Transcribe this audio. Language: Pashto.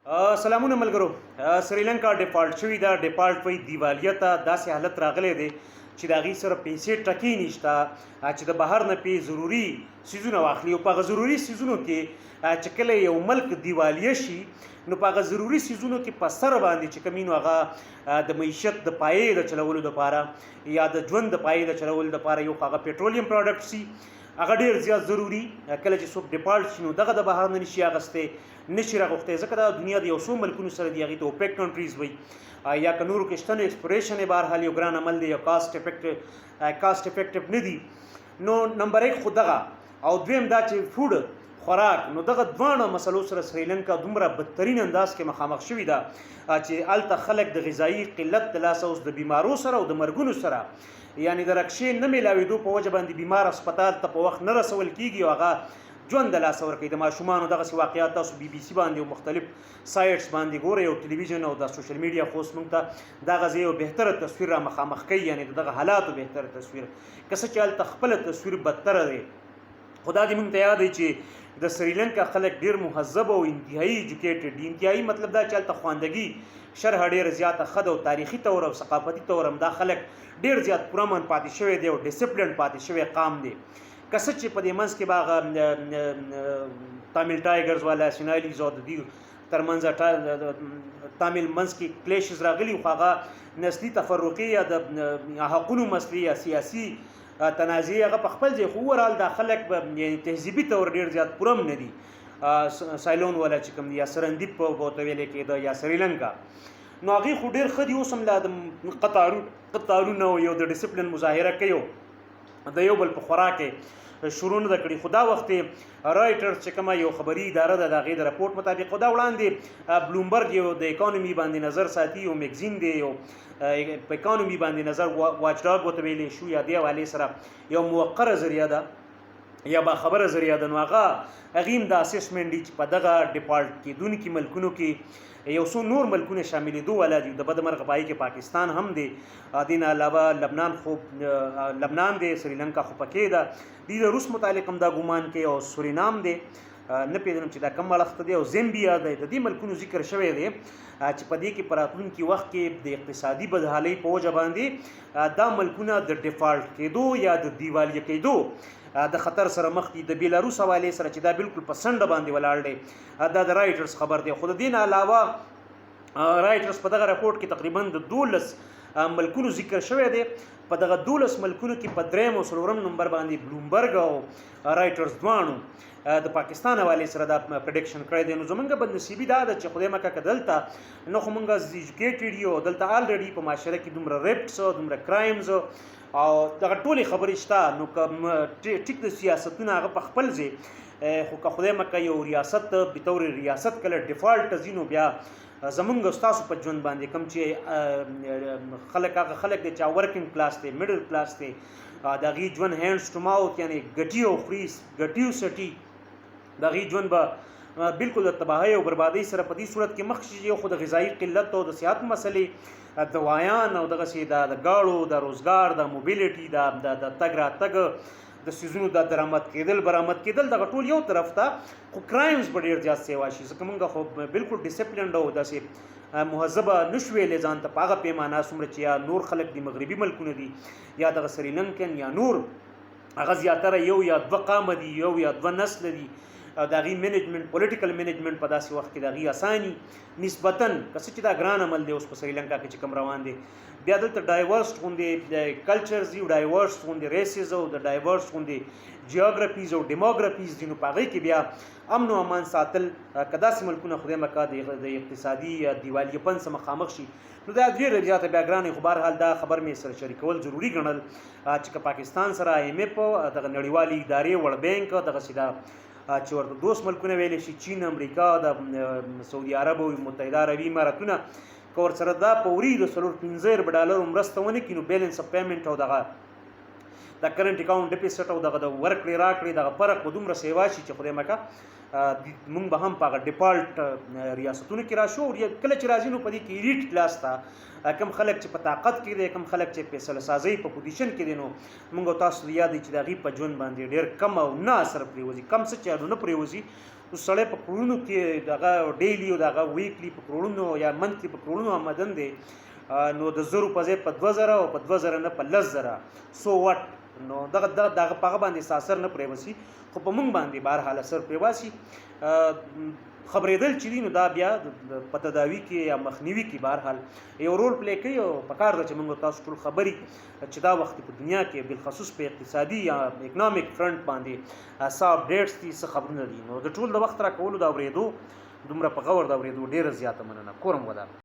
سلامونه ملګرو. سریلانکا ډیفالټ شوی دا، ډیفالټ وای دیوالیه ته داسې حالت راغلی دی چې د هغې سره پیسې ټکې نشته چې د بهر نه پې ضروري څیزونه واخلي. او په هغه ضروري څیزونو کې چې کله یو ملک دیوالیه شي، نو په هغه ضروري څیزونو کې په سر باندې چې کوم، نو هغه د معیشت د پایې د چلولو لپاره یا د ژوند د پایې د چلولو لپاره یو هغه پیټرولیم پروډکټس، هغه ډیر زیات ضروري. کله چې څوک ډیفالټ شي، نو دغه د بهر نه نشي اغستی، نشي راغوښتی، ځکه دا دنیا د یو څو ملکونو سره دی، هغې ته اوپیک کنټریز وایي یا که نورو کې شته. نو ایکسپوریشن یې بهرحال یو ګران عمل دی، یو کاست افیکټیو نه دی. نو نمبر 1 خو دغه او دویم دا چې فوډ، خوراک. نو دغه دواړه مسلو سره سریلانکا دومره بدترین انداز کې مخامخ شوې ده چې هلته خلک د غذایي قلت د لاسه اوس د بیمارو سره او د مرګونو سره، یعنی د رکشې نه میلاوېدو په وجه باندې بیمار هسپتال ته په وخت نه رسول کیږي او هغه ژوند د لاسه ورکوي. د ماشومانو دغسې واقعات تاسو بي بي سي باندې او مختلف سایټس باندې ګورئ او ټلویزیون او د سوشل میډیا خو اوس موږ ته دغه ځای یو بهتره تصویر را مخامخ کوي، یعنی د دغه حالاتو بهتره تصویر، که څه چې هلته خپله تصویر بدتره دی. خو دا دې موږ ته یاد دی چې د سریلانکا خلک ډیر مهذب او انتهایی ایجوکیټډ دي. انتهایی مطلب دا چې هلته خواندګي شرح ډیره زیاته ښه ده او تاریخي طور او ثقافتي طور هم دا خلک ډیر زیات پرامن پاتې شوی دی او ډیسپلین پاتې شوی قام دی. که څه چې په دې منځ کې به هغه تامل ټایګرز والا، سینالیز او د دې ترمنځ تامل منځ کې کلیشز راغلي، خو هغه نسلي تفرقې یا د حقونو مسلې یا سیاسي تنازع هغه په خپل ځای، خو اوورال دا خلک یعنی تهذیبي طور ډیر زیات پرم نه دي. سایلون والا چې کوم دي یا سرندیپ په ورته ویل کېده یا سریلانکا، نو هغې خو ډیر ښه دي. اوس هم لا د قطارونه او یو د ډیسپلین مظاهره کوي، د یو بل په خوراک شروع نه کړي. خو دا وخت رایټرز چې کومه یو خبري اداره ده، د هغې د رپورټ مطابق، خو دا وړاندې بلومبرګ یو د اکانومي باندې نظر ساتي، یو میګزین دی، یو په اکانومي باندې نظر واچ ډاګ ورته ویلی شو یا دې حوالې سره یو موقره ذریعه ده یا با خبره ذریعه ده، نو هغه هغې هم دا اسسمنټ دي چې په دغه ډیفالټ کېدونکي ملکونو کې یو څو نور ملکونه شاملېدو والا دي. د بده مرغه پای کې پاکستان هم دی، دې نه علاوه لبنان، خو لبنان دی، سریلانکا خو پکې ده دی، د روس متعلق هم دا ګمان کوي، او سورینام دی، نه پېژنم چې دا کوم اړخ ته دی، او زمبیا دی. د دې ملکونو ذکر شوی دی چې په دې کې په راتلونکي وخت کې د اقتصادي بدحالۍ په وجه باندې دا ملکونه د ډیفالټ کېدو یا د دیوالیه کېدو د خطر سره مخ دي. د بیلاروس حوالې سره چې دا بالکل په څنډه باندې ولاړ دی، دا د رایټرز خبر دی. خو د دې نه علاوه رایټرز په دغه رپورټ کې تقریبا د 12 ملکونو ذکر شوی دی. په دغه 12 ملکونو کې په دریم او څلورم نمبر باندې بلومبرګ او رایټرز دواړو د پاکستان حوالې سره دا پریډکشن کړی دی. نو زمونږ بدنصیبي دا ده چې خدای مکه که دلته نو خو مونږ ایجوکیټډ یو، دلته الریډي په معاشره کې دومره ریپټس، دومره کرایمز او دغه ټولې خبرې شته. نو که ټیک د سیاستونه هغه په خپل ځای، خو که خدای مکه یو ریاست به تور ریاست کله ډیفالټ ځي، نو بیا زمونږ تاسو په ژوند باندې کوم چې خلک، هغه خلک دي چې ورکینګ کلاس دی، میډل کلاس دی، د هغې ژوند هینډز ټو ماوت، یعنی ګټي او خوري، ګټي او سټي، د هغې ژوند به بالکل د تباهۍ او بربادۍ سره په دې صورت کې مخ شي. یو خو د غذایي قلت او د صحت مسلې، دوایان او دغسې د گاړو، د روزګار، د موبیلیټي، د تګ راتګ، د سیزونو د درآمد کېدل، برآمد کېدل، دغه ټول یو طرف ته، خو کرایمز به ډېر زیات سیوا شي، ځکه مونږ خو بالکل ډیسپلینډ او داسې مهذبه نشو ویلی ځان ته په هغه پیمانه څومره چې یا نور خلک دي، مغربي ملکونه دي یا دغه سریلانکن یا نور. هغه زیاتره یو یا دوه قامه دي، یو یا دوه نسل دي. د هغې منیجمنټ، پولیټیکل منیجمنټ په داسې وخت کې د هغې اساني نسبتاً، که څه چې دا ګران عمل دی اوس په سریلانکا کې چې کوم روان دی. بیا دلته ډایورس غوندې کلچرز دي، ډایورس غوندې ریسز او د ډایورس غوندې جیوګرافیز او ډیموګرافیز دي. نو په هغې کې بیا امن او امان ساتل، که داسې ملکونه خدای مکه د اقتصادي یا دیوالیه پن سره مخامخ شي، نو دا ډېره زیاته بیا ګرانه. خو بهرحال دا خبر مې سره شریکول ضروري ګڼل چې که پاکستان سره آی ایم ایف، دغه نړیوالې ادارې، ورلډ بانک، دغسې دا چې ورته دوست ملکونه ویلی شي، چین، امریکا، د سعودي عرب او متحده عربي اماراتونه، که ورسره دا پوري د 4-5 ارب ډالرو مرسته ونه کړي، نو بیلنس اف پیمنټ او دغه د کرنټ اکاونټ ډیفیسټ او دغه د ورکړې راکړې دغه فرق به دومره سیوا شي چې خدای مکه مونږ به هم په هغه ډیفالټ ریاستونو کې راشو. او کله چې راځي، نو په دې کې ایلیټ کلاس ته کم خلک چې په طاقت کې دی، کم خلک چې فیصله سازۍ په پوزیشن کې دی، نو مونږ تاسو یاد چې د هغې په ژوند باندې ډېر کم او نه اثر پرېوځي، کم څه چې نه پرېوځي. اوس سړی په کروړونو کې دغه ډیلی او دغه ویکلی په کروړونو یا منتلی په کروړونو آمدن دی، نو د زرو په ځای په 2000 او په 2000 نه په 10,000، سو واټ؟ نو دغه دغه په هغه باندې اثر نه پریوسی، خو په مونږ باندې بهرحال اثر پریواسي. خبرېدل چې دي، نو دا بیا په تداوي کې یا مخنیوي کې بهرحال یو رول پلی کوي، او په کار ده چې موږ تاسو ټول خبري چې دا وخت په دنیا کې بالخصوص په اقتصادي یا اکنامک فرنټ باندې څه اپډیټس دي، څه خبرونه دي. نو د ټول د وخت را کولو، د اورېدو، دومره په غور د اورېدو ډیره زیاته مننه. کورم ودان.